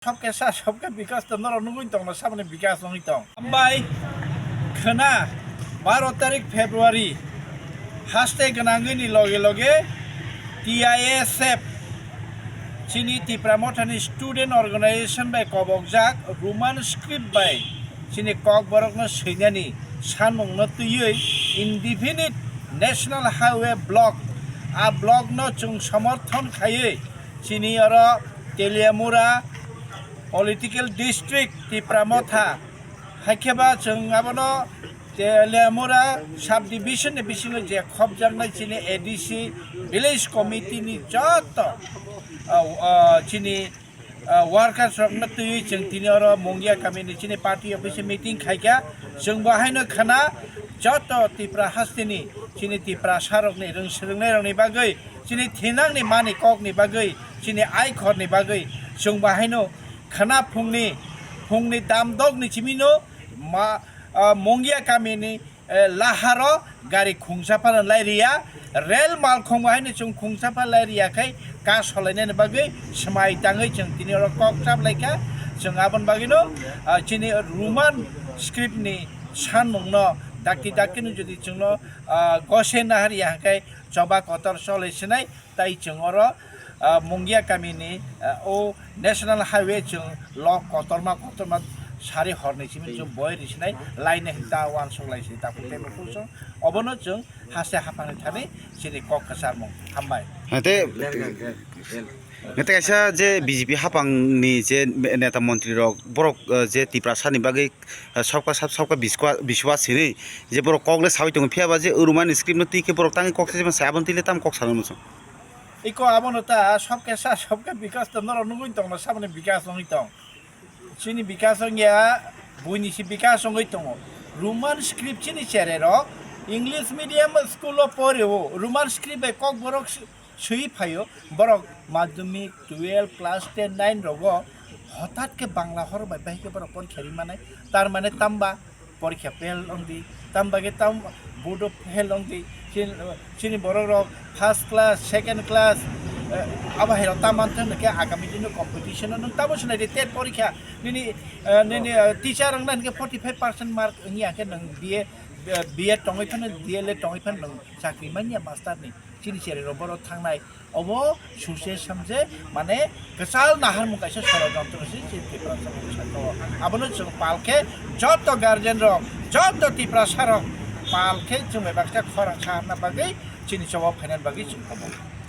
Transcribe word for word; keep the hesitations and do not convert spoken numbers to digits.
Sabke sa, sabke bikas to norok nugwi tongno, saboni bikas wngwi tong. Hambai khwna, baro tarik February, haste gwnangwi ni loge loge T I S F, chini Tipra Mothani Student Organization bai kobokjak Roman script bai chini Kokborokno swinani sanmungno twiwi indefinite National Highway block, a block no chwng somorthon khaiwi chini oro Teliamura political district Tipra Motha, hai khe ba chwng abono Teliamura subdivision ni bisingo je khopjaknai chini A D C, village committee ni joto, ah, ah, chini, ah, workers rokno twiwi chwng tini oro Mungia kami ni chini party office o meeting khaikha. Chwng bo haino khwna joto Tipra hasteni chini Tiprasa rokni rwng swrwngnai rokni bagwi, chini thinangni mani kokni bagwi, chini aikhorni bagwi chwng bo haino khwna phungni, phungni damdokni chimino ma, ah, Mungia kamini, eh, laharo gari khungsa phano lai riya, rel malkhung bo haino chwng khungsa pha lai riya khai ka solainani bagwi swmai tangwi chwng tini oro kok chap lai kha. Chwng aboni bagwino, ah, chini Roman script ni sanmungno dakti dakti no jodi chwngno, ah, gose nahar ya hwnkhe choba kotor cholai sinai. Tai chwng oro, ah, Mungia kamini, ah, o National Highway chwng lok kotorma kotorma sari horni simi chwng boi risinai laina hinta uansuk lai si ta phung tei buphung chwng obono chwng haste haphangni thani chini kok kwcharmung. Hambai. Hete, hete kaisa je B J P haphangni je neta montri rok borok, ah, je Tiprasani bagwi, ah, sabka sab sabka biswa-, biswas hinwi je borok kok le sawi tongo, phiya ba je Roman script no twi khe borok tangwi kok se sai aboni twi le tamo kok sanani muchung. Iko abono ta sabke sa sabke bikas to norok nugwi tongno saboni bikas wngwi tong. Chini bikas wngya buini si bikas wngwi tongo. Roman script chini chererok English medium school o porio Roman script bai kokborok swi phaio. Borok madhyamik twelve class ten nine rogo hothat khe Bangla hor bai bahai khe borok porikha ri manai. Tar mane tamba porikha fail wngdi, tam bagwi tam board o fail wngdi. Chin-, chini borok rok first class, second class, eh, abo hai rok ta manthok hwnkhe agami dino competition o nwng tamo swnaidi tet porikha nini, eh, nini, eh, teacher wngna hwnkhe forty five percent mark wngya khe nwng B A, eh, B Ed tongwi phano, D L Ed tongwi phano nwng chakri manya master ni. Chini chererok borok thangnai. Obo suse samje, mane, kwchal naharmung kaisa sorojontro se chini Tiprasa rok sakao. Abono chwng pal khe joto guardian rok, joto Tiprasa rok pal khe chwng bai baksa khorang saharna bagwi chini choba phainani bagwi chwng kobo.